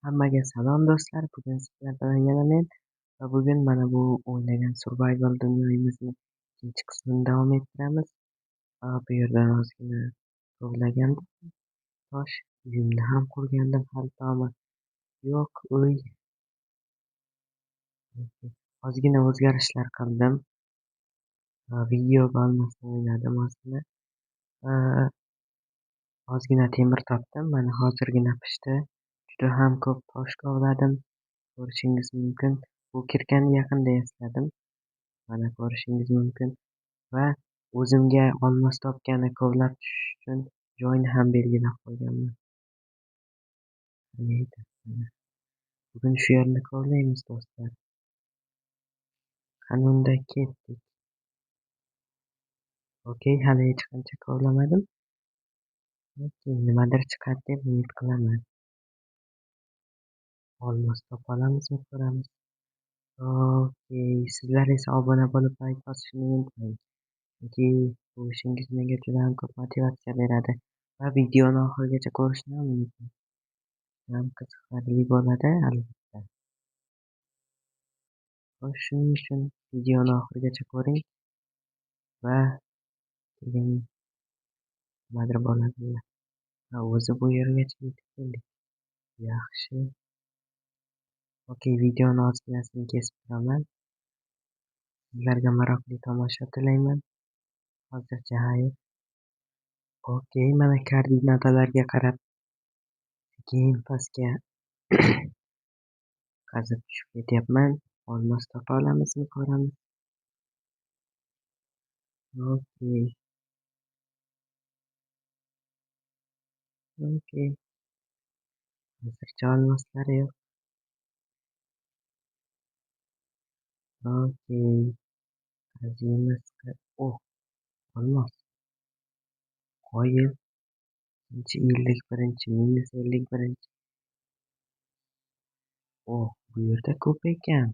Hammaga salom do'stlar, bugun sizlar bilan yana men va bugun mana bu o'ynagan survival dunyomizni ikkinchi qismini davom ettiramiz. Bu yerdan ozgina kovlagandim. Tosh uyimni ham qurgandim, hali tomi yo'q uy. Ozgina o'zgarishlar qildim. Videoga olmasdan o'ynadim ozgina. Ozgina temir topdim, mana hozirgina pishdi. Juda ham ko'p tosh kovladim. Ko'rishingiz mumkin. Bu kirkani yaqinda yasadim. Mana ko'rishingiz mumkin. Va o'zimga olmos topgani kovlab tushish uchun joyni ham belgilab qo'yganman. Bugun shu yerni kovlaymiz do'stlar. Qani unda ketdik. Okey, hali hech qancha kovlamadim. Okey, nimadir chiqadi deb umid qilaman. Olmos topa olamizmi ko'ramiz. Okey, sizlar esa obuna bo'lib like bosishni unutmang. Chunki bu ishingiz menga juda ham ko'p motivatsiya beradi va videoni oxirigacha ko'rishni ham unutmang. Ham qiziqarli bo'ladi albatta. Xo'sh, shuning uchun videoni oxirigacha ko'ring va keyin nimadir bo'ladi. Ha, o'zi bu yergacha yetib keldik. Yaxshi. Okey, videoni ozginasini kesib turaman. Sizlarga maroqli tomosha tilayman. Hozircha xayr. Okey, mana koordinatalarga qarab keyin pastga qazib tushib ketyapman. Olmos topa olamizmi ko'ramiz. Okey. Okey. Hozircha olmoslar yo'q. Okey. Qaziymiz. Oh, olmos. Qoyil. Ikkinchi 51, minus 51. Oh, bu yerda ko'p ekan.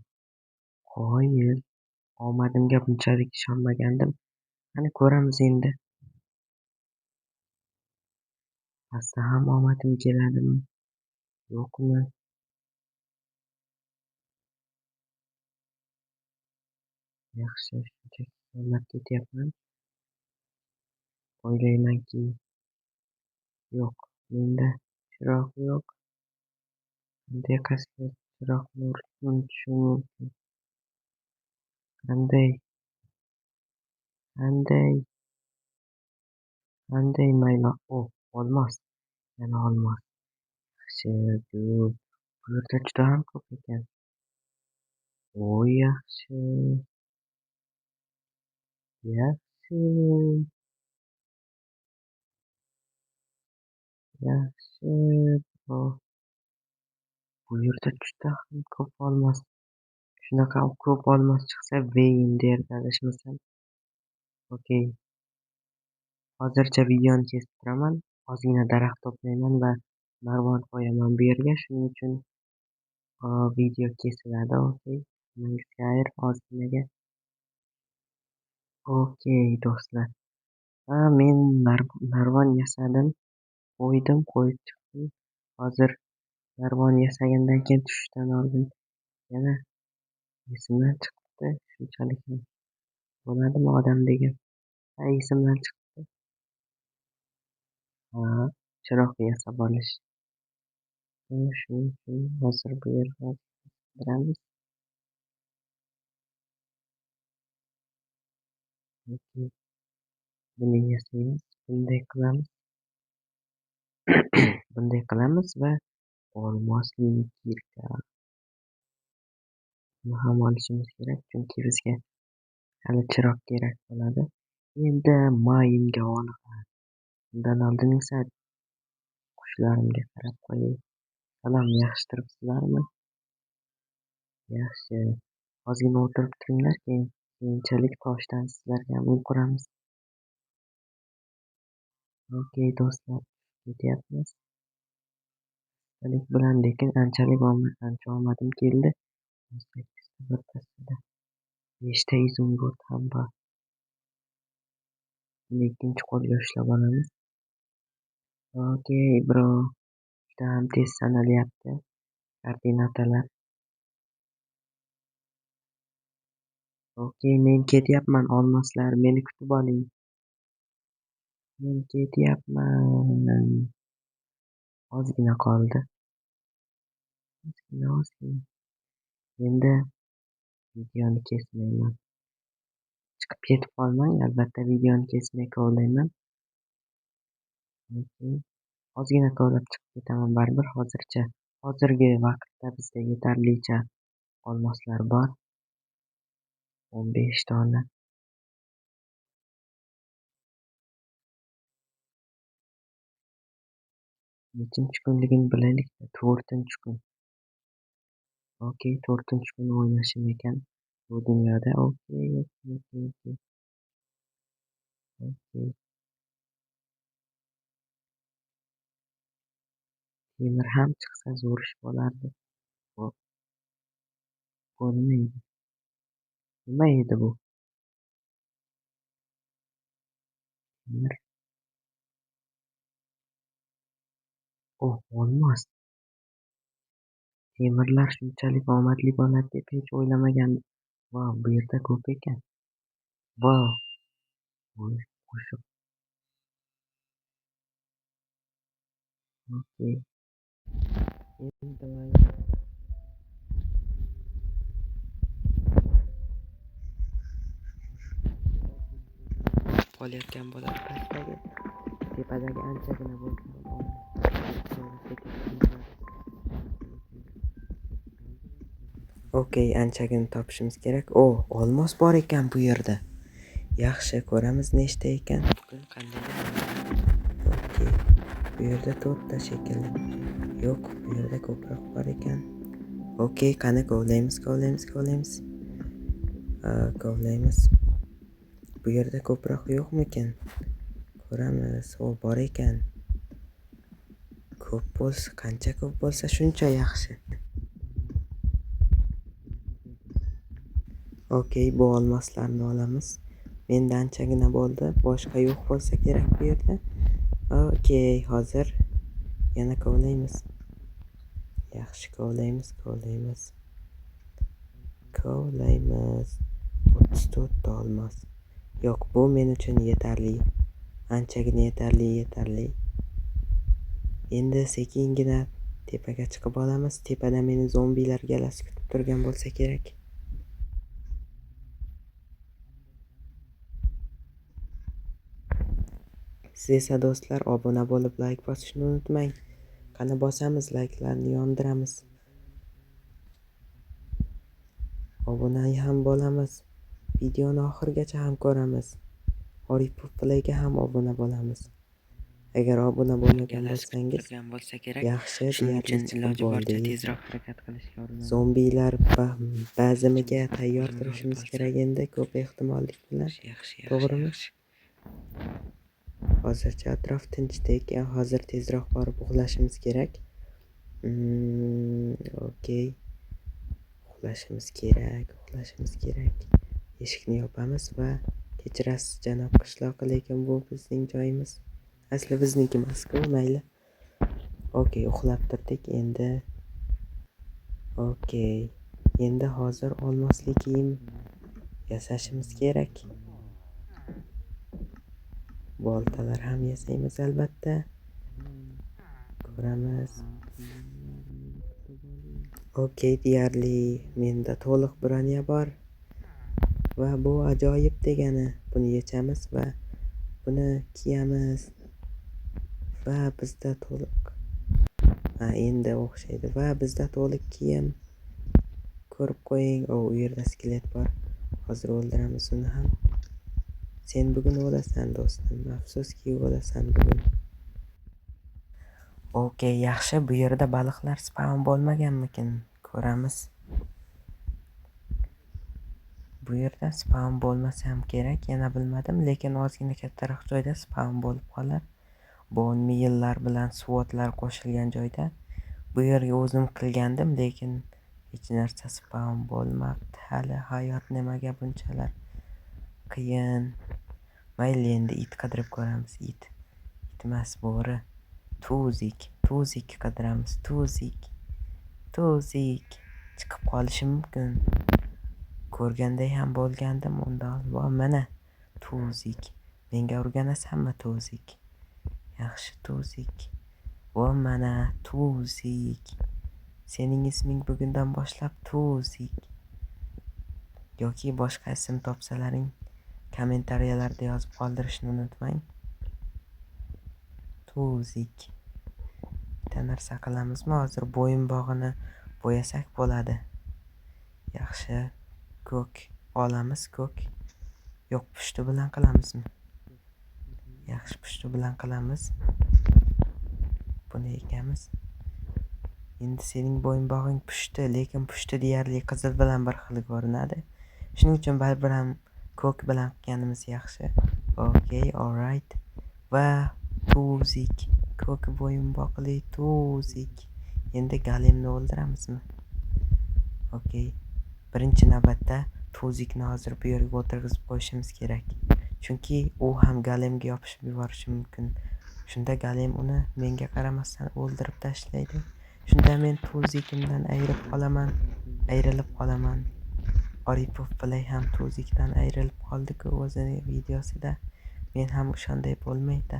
Qoyil. Omadimga bunchalik ishonmagandim. Qani ko'ramiz endi. Pastda ham omadim keladimi? Yo'qmi? Yaxshi, shunchaki kovlab ketyapman. O'ylaymanki, yo'q, menda chiroq yo'q. Qanday qasdga chiroqni unutishim mumkin? Qanday? Qanday? Qanday mayli? Oh, olmos. Yana olmos. Yaxshi, good. Bu yerda juda ham ko'p ekan. O, yaxshi. Yaxshi. Yaxshi. Bu yerda juda ham ko'p olmos. Shunaqa ko'p olmos chiqsa, Vein derdi adashmasam. Okey. Hozircha videoni kesib turaman. Ozgina daraxt to'playman va narvon qo'yaman bu yerga. Shuning uchun video kesiladi. Okey. Hammangizga xayr ozginaga. Okey do'stlar. Men narvon yasadim. Qo'ydim, qo'yib chiqdim. Hozir narvon yasagandan keyin tushishdan oldin yana esimdan chiqibdi. Shunchalik ham bo'ladimi odam degan? Ha, esimdan chiqibdi. Ha, chiroq yasab olish. Shuning uchun hozir bu yerga kiramiz. Okey. Buni yasaymiz, bunday qilamiz. Bunday qilamiz va olmosli kirka. Buni ham olishimiz kerak, chunki bizga hali chiroq kerak bo'ladi. Endi mayinga olg'a. Undan oldin esa qushlarimga qarab qo'yay. Salom, yaxshi turibsizlarmi? Yaxshi. Ozgina o'tirib turinglar, keyin keyinchalik toshdan sizlarga ham uy quramiz. Okey do'stlar, ketyapmiz. Astalik bilan, lekin anchalik ancha omadim keldi. 18ta birpasda 5ta izumrud ham bor. Buni ikkinchi qo'lga ushlab olamiz. Okey, bro. Juda ham tez sanalyapti. Koordinatalar. Okey, men ketyapman olmoslar, meni kutib oling. Men ketyapman. Ozgina qoldi. Ozgina, ozgina. Endi videoni kesmayman. Chiqib ketib qolmang, albatta videoni kesmay kovlayman. Okey. Ozgina kovlab chiqib ketaman baribir hozircha. Hozirgi vaqtda bizda yetarlicha olmoslar bor. 15 dona. Nechinchi kunligini bilaylik. 4-kun. Okey, 4-kun o'ynashim ekan bu dunyoda. Okey, okey, okey, okey. Okey. Temir ham chiqsa zo'r ish bo'lardi. Xo'p. Bu nima edi? Nima edi bu? Temir. Oh, olmos. Temirlar shunchalik omadli bo'ladi deb hech o'ylamagandim. Vau, bu yerda ko'p ekan. Vau. Voy, qo'shiq. Okey. Endi mayli. Qolayotgan bo'ladi pastdagi, tepadagi anchagina bo'lsa. Okey, anchagina topishimiz kerak. O, olmos bor ekan bu yerda. Yaxshi, ko'ramiz nechta ekan. Bugun qanday? Okey. Bu yerda 4 ta shekilli. Yo'q, bu yerda ko'proq bor ekan. Okey, qani kovlaymiz, kovlaymiz, kovlaymiz. Kovlaymiz. Bu yerda ko'proq yo'qmikan? Ko'ramiz. O, bor ekan. Ko'p bo'lsa, qancha ko'p bo'lsa shuncha yaxshi. Okey, bu olmoslarni olamiz. Menda anchagina bo'ldi. Boshqa yo'q bo'lsa kerak bu yerda. Okey, hozir yana kovlaymiz. Yaxshi kovlaymiz, kovlaymiz. Kovlaymiz. 34 ta olmos. Yo'q, bu men uchun yetarli. Anchagina yetarli, yetarli. Endi sekingina tepaga chiqib olamiz. Tepada meni zombilar galasi kutib turgan bo'lsa kerak. Siz esa do'stlar obuna bo'lib like bosishni unutmang. Qani bosamiz, likelarni yondiramiz. Obuna ham bo'lamiz. Videoni oxirigacha ham ko'ramiz. Oripov Playga ham obuna bo'lamiz. Agar obuna bo'lmagan bo'lsangiz, bo'lsa kerak. yaxshi, Shuning deyarli uchun chiqib iloji boricha bo'ldik. tezroq harakat qilishga urinamiz. Zombilar ba'zimiga tayyor Qo'limni olib turishimiz olsa. kerak endi, ko'p ehtimollik bilan. Yaxshi, yaxshi, To'g'rimi? yaxshi. Hozircha atrof tinchdik. Hozir tezroq borib uxlashimiz kerak. Okey. Uxlashimiz kerak, uxlashimiz kerak. Eshikni yopamiz va kechirasiz janob qishloqi, lekin bu bizning joyimiz. Asli bizniki emas-ku, mayli. Okey, uxlab turdik endi. Okey. Endi hozir olmosli kiyim yasashimiz kerak. Boltalar ham yasaymiz albatta. Ko'ramiz. Okey, deyarli menda to'liq bronya bor. Va bu ajoyib degani. Buni yechamiz va buni kiyamiz. Va bizda to'liq. Ha, endi o'xshaydi. Va bizda to'liq kiyim. Ko'rib qo'ying. O, u yerda skelet bor. Hozir o'ldiramiz uni ham. Sen bugun o'lasan do'stim. Afsuski o'lasan bugun. Okey, yaxshi. Bu yerda baliqlar spawn bo'lmaganmikin? Ko'ramiz. Bu yerda spawn bo'lmasa ham kerak, yana bilmadim, lekin ozgina kattaroq joyda spawn bo'lib qolar. Bone meallar bilan suvatlar qo'shilgan joyda. Bu yerga o'zim qilgandim, lekin hech narsa spawn bo'lmabdi hali. Hayot nimaga bunchalar qiyin? Mayli, endi it qidirib ko'ramiz. It. It emas, bo'ri. Tuzik, tuzik qidiramiz, tuzik. Tuzik chiqib qolishi mumkin. Ko'rganday ham bo'lgandim undan. Va mana Tuzik. Menga o'rganasanmi Tuzik? Yaxshi Tuzik. Va mana Tuzik. Sening isming bugundan boshlab Tuzik. Yoki boshqa ism topsalaring kommentariyalarda yozib qoldirishni unutmang. Tuzik. Bitta narsa qilamizmi? Hozir bo'yinbog'ini bo'yasak bo'ladi. Yaxshi, ko'k olamiz, ko'k. Yo'q, pushti bilan qilamizmi? Yaxshi, pushti bilan qilamiz. Buni ekamiz. Endi sening bo'yinbog'ing pushti, lekin pushti deyarli qizil bilan bir xil ko'rinadi. Shuning uchun baribir ham ko'k bilan qilganimiz yaxshi. Okay, alright. Va Tuzik, ko'k bo'yinboqli Tuzik. Endi Galemni o'ldiramizmi? Okay. Birinchi navbatda Tuzikni hozir bu yerga o'tirg'izib qo'yishimiz kerak. Chunki u ham Galemga yopishib yuborishi mumkin. Shunda Galem uni menga qaramasdan o'ldirib tashlaydi. Shunda men Tuzikimdan ayrilib qolaman. Oripov Play ham Tuzikdan ayrilib qoldi-ku o'zining videosida. Men ham o'shanday bo'lmaydi.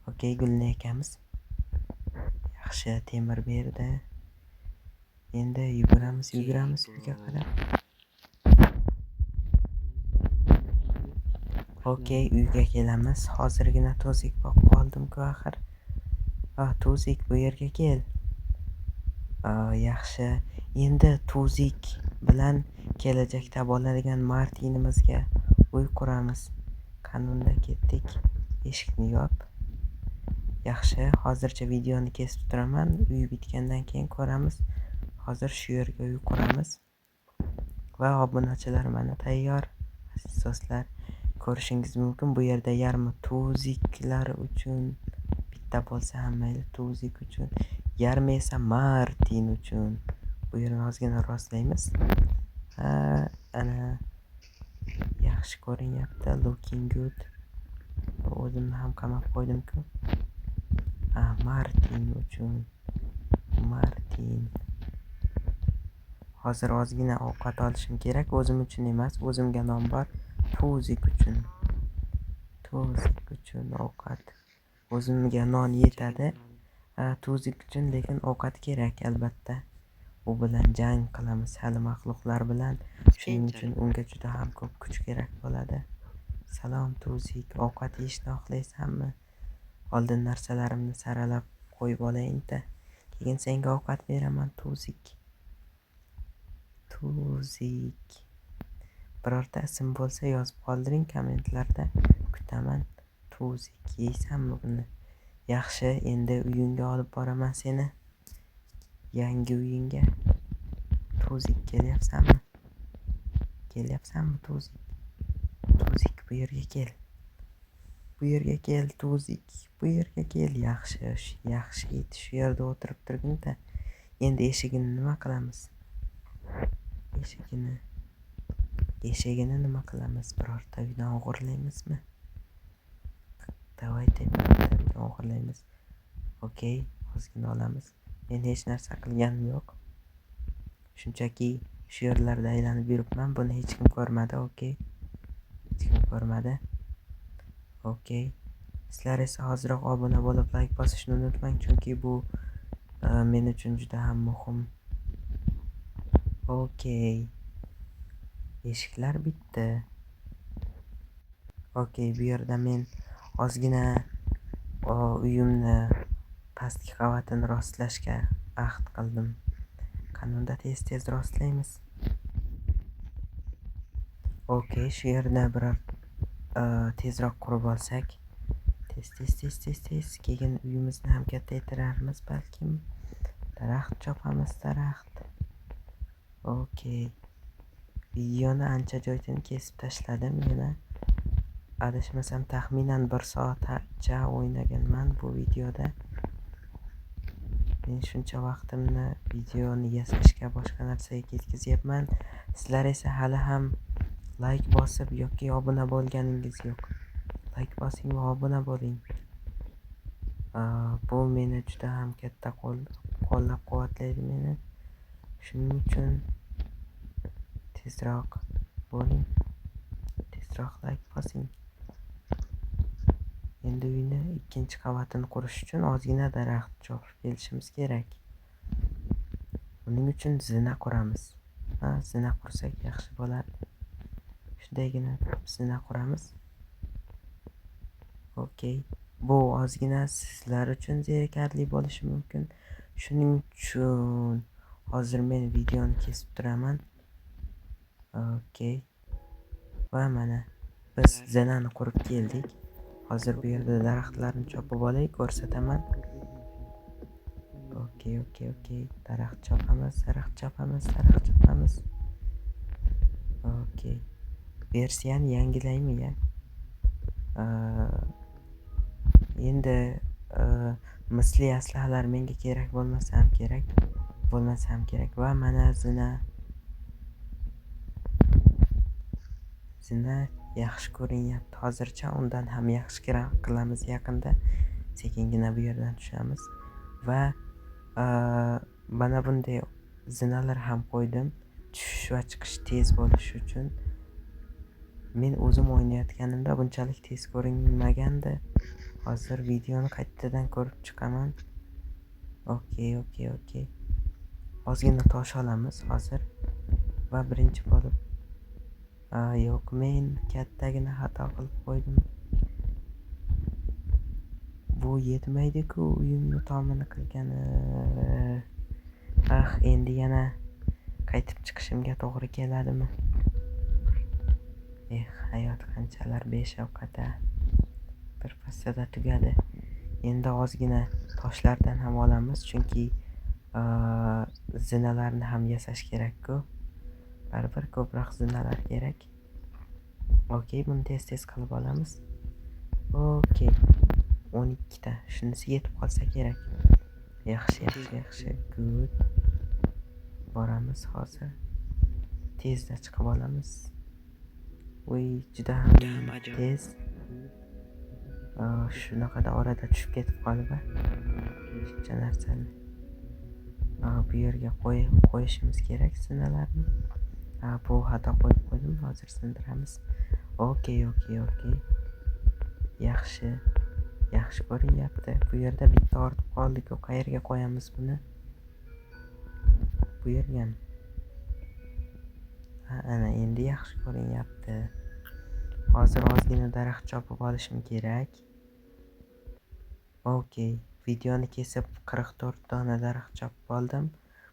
Okay, gulni ekamiz. Yaxshi, temir berdi. Endi yuguramiz, yuguramiz uyga qarab. Okay, uyga kelamiz. Hozirgina Tuzik boqib oldim-ku axir. Tuzik, bu yerga kel. Yaxshi. Endi Tuzik bilan kelajakda bo'ladigan Martinimizga uy quramiz. Qanunda ketdik. Eshikni yop. Yaxshi, hozircha videoni kesib turaman. Uy bitgandan keyin ko'ramiz. Hozir shu yerga uy quramiz. Va obunachilar mana tayyor. Aziz do'stlar, ko'rishingiz mumkin. Bu yerda yarmi Tuziklar uchun, bitta bo'lsa ham mayli, Tuzik uchun, yarmi esa Martin uchun. Bu yerni ozgina rostlaymiz. Ha, ana yaxshi ko'rinyapti, looking good. O'zimni ham qamab qo'ydim-ku. Ha, Martin uchun. Martin. Hozir ozgina ovqat olishim kerak, o'zim uchun emas, o'zimga non bor. Tuzik uchun. Tuzik uchun ovqat. O'zimga non yetadi. Ha, Tuzik uchun lekin ovqat kerak albatta. U bilan jang qilamiz hali maxluqlar bilan. Shuning uchun unga juda ham ko'p kuch kerak bo'ladi. Salom Tuzik, ovqat yeyishni xohlaysanmi? Oldin narsalarimni saralab qo'yib olayin-da. Keyin senga ovqat beraman Tuzik. Tuzik. Birorta ism bo'lsa yozib qoldiring kommentlarda. Kutaman. Tuzik, yeysanmi buni? Yaxshi, endi uyingga olib boraman seni. Yangi uyingga. Tuzik, kelyapsanmi? Kelyapsanmi Tuzik? Tuzik, bu yerga kel. Bu yerga kel Tuzik, bu yerga kel. Yaxshi, yaxshi it, shu yerda o'tirib turgin-da. Endi eshigini nima qilamiz? Eshigini. Eshigini nima qilamiz? Birorta uydan o'g'irlaymizmi? Давайте birorta uydan o'g'irlaymiz. Okay, ozgina olamiz. Men hech narsa qilganim yo'q. Shunchaki shu yerlarda aylanib yuribman. Buni hech kim ko'rmadi, okay. Hech kim ko'rmadi. Okay. Sizlar esa hoziroq obuna bo'lib like bosishni unutmang, chunki bu men uchun juda ham muhim. Okay. Eshiklar bitdi. Okay, bu yerda men ozgina uyimni pastki qavatini rostlashga ahd qildim. Qanunda tez-tez rostlaymiz. Okay, shu yerda biror tezroq qurib olsak. Tez, tez, tez, tez, tez. Keyin uyimizni ham kattaytirarmiz balkim. Daraxt chopamiz, daraxt. Okay. Videoni ancha joydan kesib tashladim yana. Adashmasam taxminan 1 soatcha o'ynaganman bu videoda. Men shuncha vaqtimni videoni yasashga, boshqa narsaga ketkazyapman. Sizlar esa hali ham like bosib yoki obuna bo'lganingiz yo'q. Like bosing va obuna bo'ling. Bu meni juda ham katta qo'llab-quvvatlaydi meni. Shuning uchun tezroq bo'ling, tezroq like bosing. Endi uyni ikkinchi qavatini qurish uchun ozgina daraxt chopib kelishimiz kerak. Buning uchun zina quramiz. Ha, zina qursak yaxshi bo'ladi. Shundaygina zina quramiz. Okey. Bu ozgina sizlar uchun zerikarli bo'lishi mumkin. Shuning uchun hozir men videoni kesib turaman. Okey. Va mana biz zinani qurib keldik. Hozir bu yerda daraxtlarni chopib olay, ko'rsataman. Okey, okey, okey. Daraxt chopamiz, daraxt chopamiz, daraxt chopamiz. Okey. Versiyani yangilaymi ya? Endi misli aslahalar menga kerak bo'lmasa ham kerak, bo'lmasa ham kerak. Va mana zina. Zina yaxshi ko'rinyapti hozircha, undan ham yaxshi qilamiz yaqinda. Sekingina bu yerdan tushamiz va mana bunday zinalar ham qo'ydim, tushish va chiqish tez bo'lishi uchun. Men o'zim o'ynayotganimda bunchalik tez ko'rinmagandi. Hozir videoni qaytadan ko'rib chiqaman. Okey, okey, okey. Ozgina tosh olamiz hozir va birinchi bo'lib, yo'q, men kattagina xato qilib qo'ydim. Bu yetmaydi-ku uyimni tomini qilgani. Ah, endi yana qaytib chiqishimga to'g'ri keladimi? Eh, hayot qanchalar beshafqat-a. Bir pasda tugadi. Endi ozgina toshlardan ham olamiz, chunki zinalarni ham yasash kerak-ku. Baribir ko'proq zinalar kerak. Okey, buni tez-tez qilib olamiz. Okey. 12 ta. Shunisi yetib qolsa kerak. Yaxshi, yaxshi, yaxshi. Good. Boramiz hozir. Tezda chiqib olamiz. Uy, juda ham Juda ham ajoyib. tez. Shunaqada orada tushib ketib qolib, a? Shuncha narsani. Bu yerga qo'yishimiz kerak zinalarni. Bu xato qo'yib qo'ydim, hozir sindiramiz. Okey, okey, okey. Yaxshi. Yaxshi ko'rinyapti. Bu yerda bitta ortib qoldi-ku. Qayerga qo'yamiz buni? Bu yergami? Ha, ana endi yaxshi ko'rinyapti. Hozir ozgina daraxt chopib olishim kerak. Okey, videoni kesib 44 dona daraxt chopib oldim.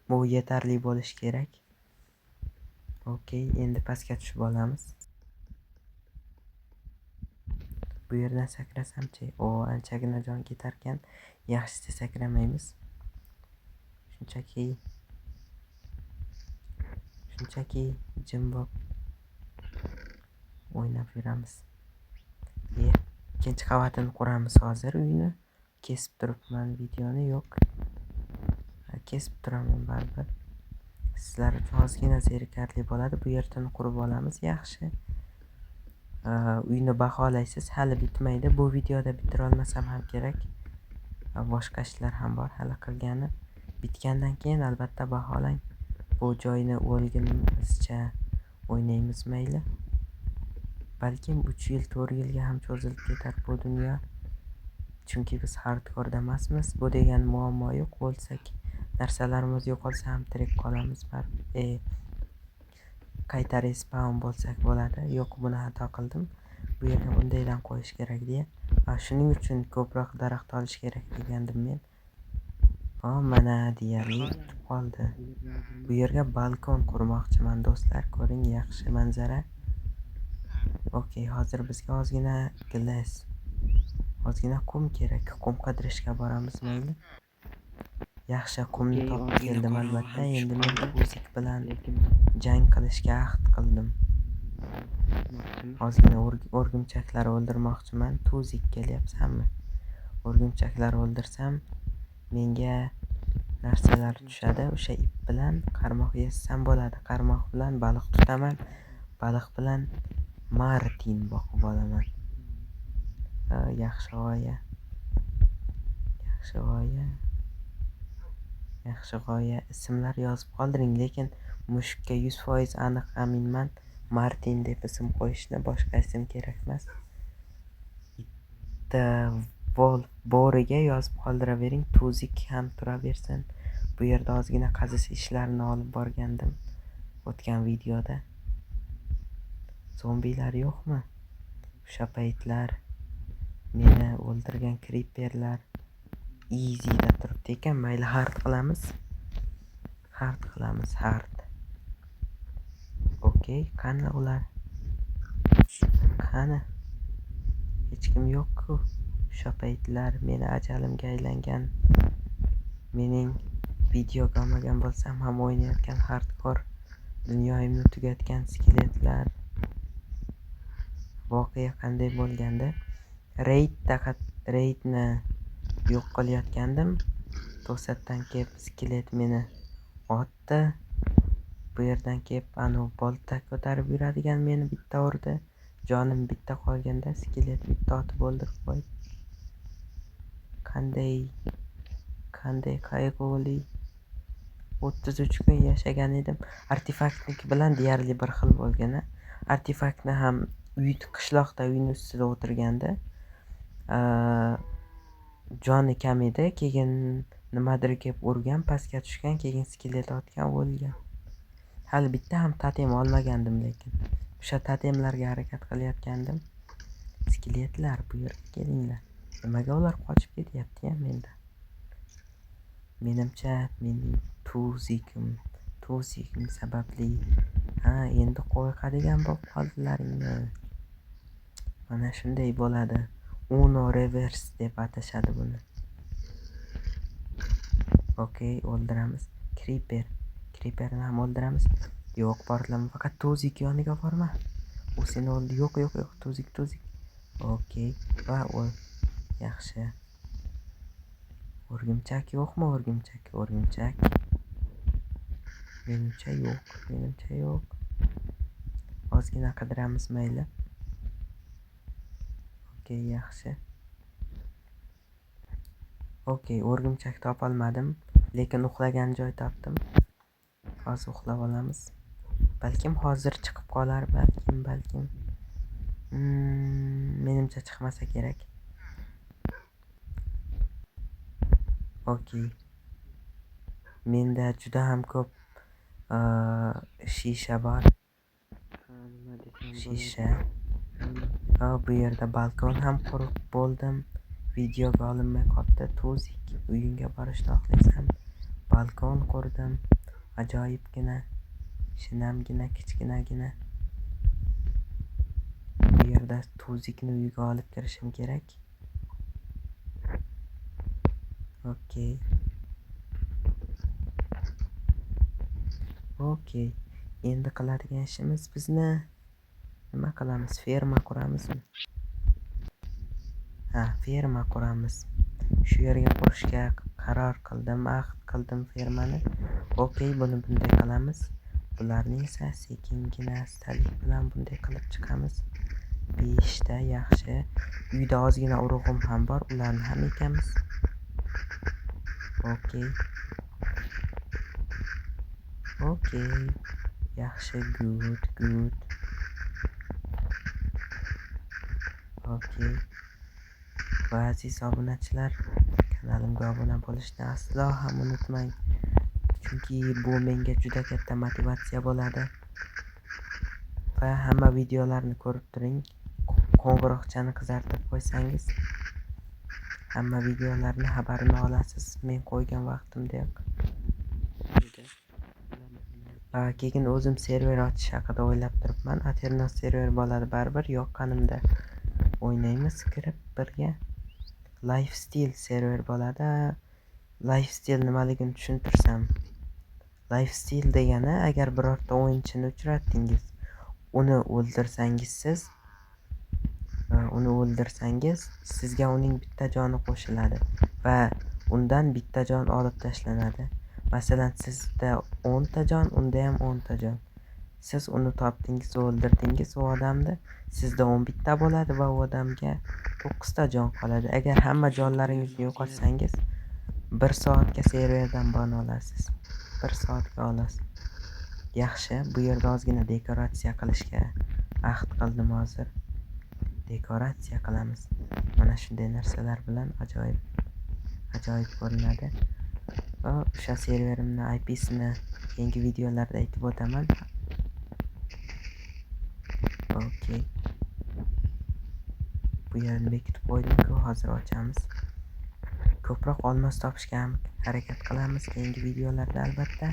Bu yetarli bo'lishi kerak. Okey, endi pastga tushib olamiz. Bu yerdan sakrasamchi? O, anchagina jon ketarkan. Yaxshisi sakramaymiz. Shunchaki jim bo'lib o'ynab yuramiz. Ikkinchi qavatini quramiz hozir uyni. Kesib turibman videoni, yo'q. Ha, kesib turaman baribir. Sizlar uchun ozgina zerikarli bo'ladi. Bu yerdan qurib olamiz, yaxshi. Uyni baholaysiz, hali bitmaydi. Bu videoda bitira olmasam ham kerak. Boshqa ishlar ham bor hali qilgani. Bitgandan keyin albatta baholang. Bu joyni o'lgunimizcha o'ynaymiz mayli. Balkim 3 yil, 4 yilga ham cho'zilib ketar bu dunyo. Chunki biz hardcore emasmiz. Bu degani muammo yo'q. O'lsak, narsalarimiz yo'qolsa ham tirik qolamiz baribir. Qayta respawn bo'lsak bo'ladi. Yo'q, buni xato qildim. Bu yerga bundaydan qo'yish kerak deya. Shuning uchun ko'proq daraxt olish kerak degandim men. Mana deyarli bitib qoldi. Bu yerga balkon qurmoqchiman do'stlar. Ko'ring, yaxshi manzara. Okey, hozir bizga ozgina glass, ozgina qum kerak. Qum qidirishga boramiz mayli. Yaxshi, qumni Okey, topib ozgina keldim qorong'i albatta. ham tushib Endi men qoldi. tuzik bilan Lekin jang qilishga ahd qildim. Maqsadimiz Ozgina o'rgimchaklar o'ldirmoqchiman. Tuzik kelyapsanmi? O'rgimchaklar o'ldirsam menga narsalar tushadi. O'sha ip bilan qarmoq yasasam bo'ladi. Qarmoq bilan baliq tutaman. Baliq bilan martin boqib olaman. Yaxshi g'oya. Yaxshi g'oya. Yaxshi g'oya. Ismlar yozib qoldiring, lekin mushukka 100% aniq aminman. Martin deb ism qo'yishni, boshqa ism kerakmas. Bitta Wolf bo'riga yozib qoldiravering, Tuzik ham turaversin. Bu yerda ozgina qazish ishlarini olib borgandim o'tgan videoda. Zombilar yo'qmi? O'sha paytlar meni o'ldirgan creeperlar easyda turibdi ekan. Mayli, hard qilamiz. Hard qilamiz, hard. Okey, qani ular? Qani? Hech kim yo'q-ku. O'sha paytlar meni ajalimga aylangan, mening videoga olmagan bo'lsam ham o'ynayotgan hardcore dunyoyimni tugatgan skeletlar. Voqea qanday bo'lganda? Reydni yo'q qilayotgandim. To'satdan kelib skelet meni otdi. Bu yerdan kelib anu bolta ko'tarib yuradigan meni bitta urdi. Jonim bitta qolganda skelet bitta otib o'ldirib qo'ydi. Qanday qayg'uli. 33 kun yashagan edim. Artefaktniki bilan deyarli bir xil bo'lgan. Artefaktni ham uy qishloqda uyning ustida o'tirganda, joni kam edi. Keyin nimadir kelib urgan, pastga tushgan, keyin skelet otgan, o'lgan. Hali bitta ham totem olmagandim lekin. O'sha totemlarga harakat qilayotgandim. Skeletlar, bu yerga kelinglar. Nimaga ular qochib ketyapti-ya mendan? Menimcha, mening tuzikim sababli. Ha, endi qo'rqadigan bo'lib qoldilaringmi? Mana shunday bo'ladi. Uno reverse deb atashadi buni. Okey, o'ldiramiz. Creeper. Creeperni ham o'ldiramiz. Yo'q, portlama, faqat tuzik yoniga borma. U seni o'ldi. Yo'q, yo'q, yo'q, tuzik, tuzik. Okey, va o'l. Yaxshi. O'rgimchak yo'qmi? O'rgimchak, o'rgimchak. Menimcha yo'q, menimcha yo'q. Ozgina qidiramiz, mayli. Okey, yaxshi. Okey, o'rgimchak topolmadim, lekin uxlagan joy topdim. Hozir uxlab olamiz. Balkim hozir chiqib qolar, balkim. Menimcha chiqmasa kerak. Okey. Menda juda ham ko'p shisha bor. Shisha. Va bu yerda balkon ham qurib bo'ldim. Videoga olinmay qoldi. Tuzik, uyingga borishni xohlasam, balkon qurdim. Ajoyibgina, shinamgina, kichkinagina. Bu yerda Tuzikni uyga olib kirishim kerak. Okey. Okey. Endi qiladigan ishimiz bizni nima qilamiz? Ferma quramizmi? Ha, ferma quramiz. Shu yerga qurishga qaror qildim, ahd qildim fermani. Okey, buni bunday qilamiz. Bularni esa sekingina astalik bilan bunday qilib chiqamiz. 5 ta yaxshi. Uyda ozgina urug'im ham bor, ularni ham ekamiz. Okey. Okey. Yaxshi, good, good. Okey. Va aziz obunachilar, kanalimga obuna bo'lishni aslo ham unutmang. Chunki bu menga juda katta motivatsiya bo'ladi. Va hamma videolarni ko'rib turing. Qo'ng'iroqchani qizartirib qo'ysangiz, hamma videolarni xabarini olasiz men qo'ygan vaqtimdayoq. Va keyin o'zim server ochish haqida o'ylab turibman. Aternos server bo'ladi baribir, yoqqanimda o'ynaymiz kirib birga. Lifestyle server bo'ladi. Lifestyle nimaligini tushuntirsam. Lifestyle degani agar birorta o'yinchini uchratdingiz, uni o'ldirsangiz siz, uni o'ldirsangiz sizga uning bitta joni qo'shiladi va undan bitta jon olib tashlanadi. Masalan, sizda 10 ta jon, unda ham 10 ta jon. Siz uni topdingiz, o'ldirdingiz u odamni, sizda 11 ta bo'ladi va u odamga 9 ta jon qoladi. Agar hamma jonlaringizni yo'qotsangiz, 1 soatga serverdan ban olasiz. 1 soatga olasiz. Yaxshi, bu yerda ozgina dekoratsiya qilishga ahd qildim hozir. Dekoratsiya qilamiz. Mana shunday narsalar bilan ajoyib ko'rinadi. Va o'sha serverimni I P-sini keyingi videolarda aytib o'taman. Okey. Bu yerni bekitib qo'ydim-ku, hozir ochamiz. Ko'proq olmos topishga ham harakat qilamiz keyingi videolarda albatta.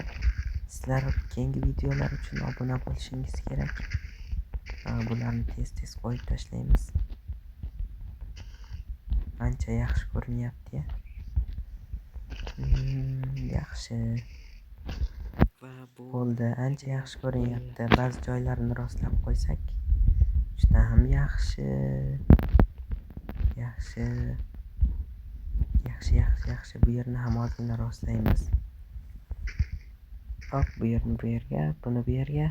Sizlar keyingi videolar uchun obuna bo'lishingiz kerak. Bularni tez-tez qo'yib tashlaymiz. Ancha yaxshi ko'rinyapti-ya. Yaxshi. Va bu Bo'ldi, ancha yaxshi ko'rinyapti. Ba'zi joylarini rostlab qo'ysak, juda ham yaxshi. Yaxshi. Yaxshi, yaxshi, yaxshi. Bu yerni ham ozgina rostlaymiz. Hop, bu yerni bu yerga, buni bu yerga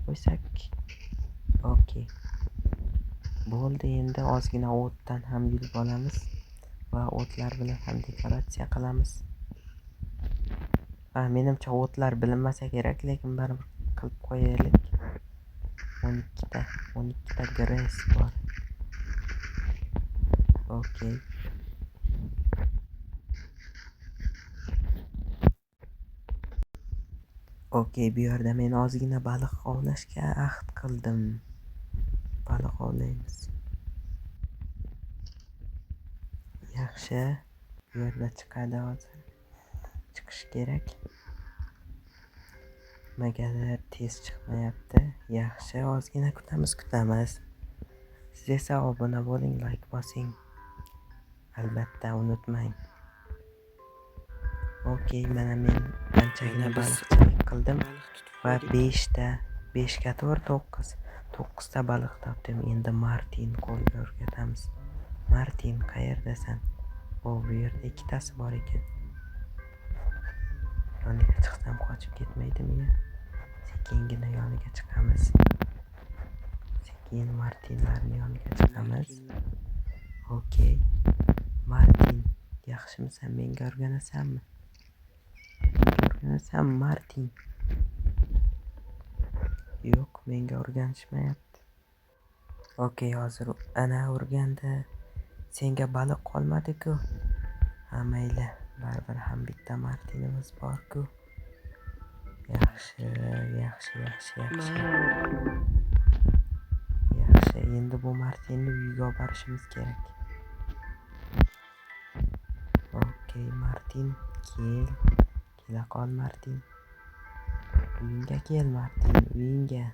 qo'ysak. Okey. Bo'ldi, endi ozgina o'tdan ham yulib olamiz va o'tlar bilan ham dekoratsiya qilamiz. Ha, menimcha o'tlar bilinmasa kerak, lekin baribir qilib qo'yaylik. O'n ikkita grass bor. Okey. Okey, bu yerda men ozgina baliq ovlashga ahd qildim. Baliq ovlaymiz. Yaxshi, bu yerda chiqadi hozir. Chiqish kerak. Nimagadir tez chiqmayapti. Yaxshi, ozgina kutamiz, kutamiz. Siz esa obuna bo'ling, like bosing. Albatta unutmang. Okey, mana men anchagina Mana biz baliqchilik qildim baliq tutib va qo'ydik. beshga to'rt, to'qqiz, to'qqizta baliq topdim. Endi Martin qo'lga o'rgatamiz. Martin, qayerdasan? O, bu yerda ikkitasi bor ekan. Yoniga chiqsam qochib ketmaydimi ya? Sekingina yoniga chiqamiz. Sekin Martinlarning yoniga chiqamiz. Okey. Martin, yaxshimisan? Menga o'rganasanmi? Menga o'rganasanmi, Martin? Yo'q, menga o'rganishmayapti. Okey, hozir ana o'rgandi. Senga baliq qolmadi-ku. Ha, mayli, baribir ham bitta Martinimiz bor-ku. Yaxshi, yaxshi, yaxshi, yaxshi. Yaxshi, endi bu Martinni uyga olib borishimiz kerak. Okey, Martin, kel. Kela qol, Martin. Uyingga kel, Martin, uyingga.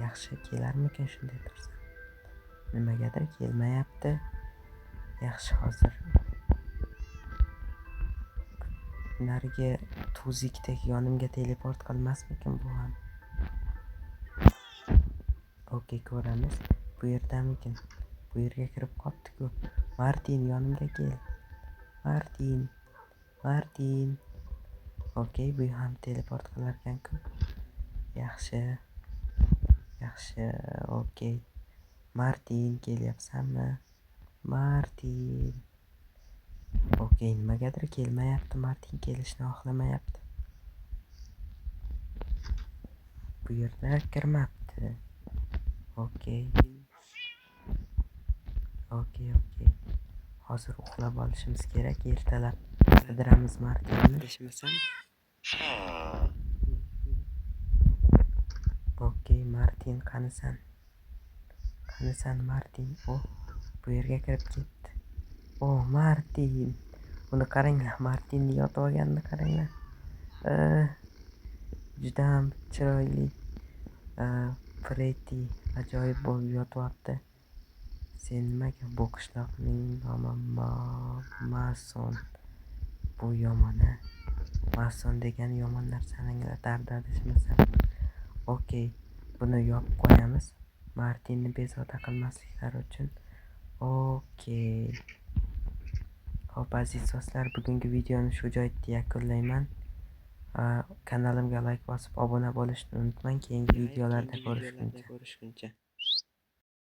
Yaxshi, kelarmikin shunday tursa? Nimagadir kelmayapti. Yaxshi, hozir narigi tuzikdek yonimga teleport qilmasmikin bu ham? Okey, ko'ramiz. Bu yerdamikin? Bu yerga kirib qolibdi-ku. Martin, yonimga kel. Martin, Martin. Okey, bu ham teleport qilar ekan-ku. Yaxshi. Yaxshi, okey. Martin, kelyapsanmi? Martin. Okey, nimagadir kelmayapti. Martin kelishni xohlamayapti. Bu yerda kirmabdi. Okey. Okey, okey. Hozir uxlab olishimiz kerak. Ertalab qidiramiz Martinni. Adashmasam. Okey, Martin, qanisan? Qanisan, Martin? O, bu yerga kirib ketdi. O, Martin. Buni qaranglar, Martinni yotib olganini qaranglar. Juda ham chiroyli. Pretty, ajoyib bo'lib yotyapti. Sen nimaga bu qishloqning nomi Mason? Bu yomon-a. Mason degani yomon narsani anglatardi adashmasam. Okey, buni yopib qo'yamiz. Martinni bezovta qilmasliklari uchun. Okey. Xo'p, aziz do'stlar, bugungi videoni shu joyda yakunlayman. Kanalimga like bosib obuna bo'lishni unutmang. Keyingi videolarda Keyingi videolarda ko'rishguncha. ko'rishguncha.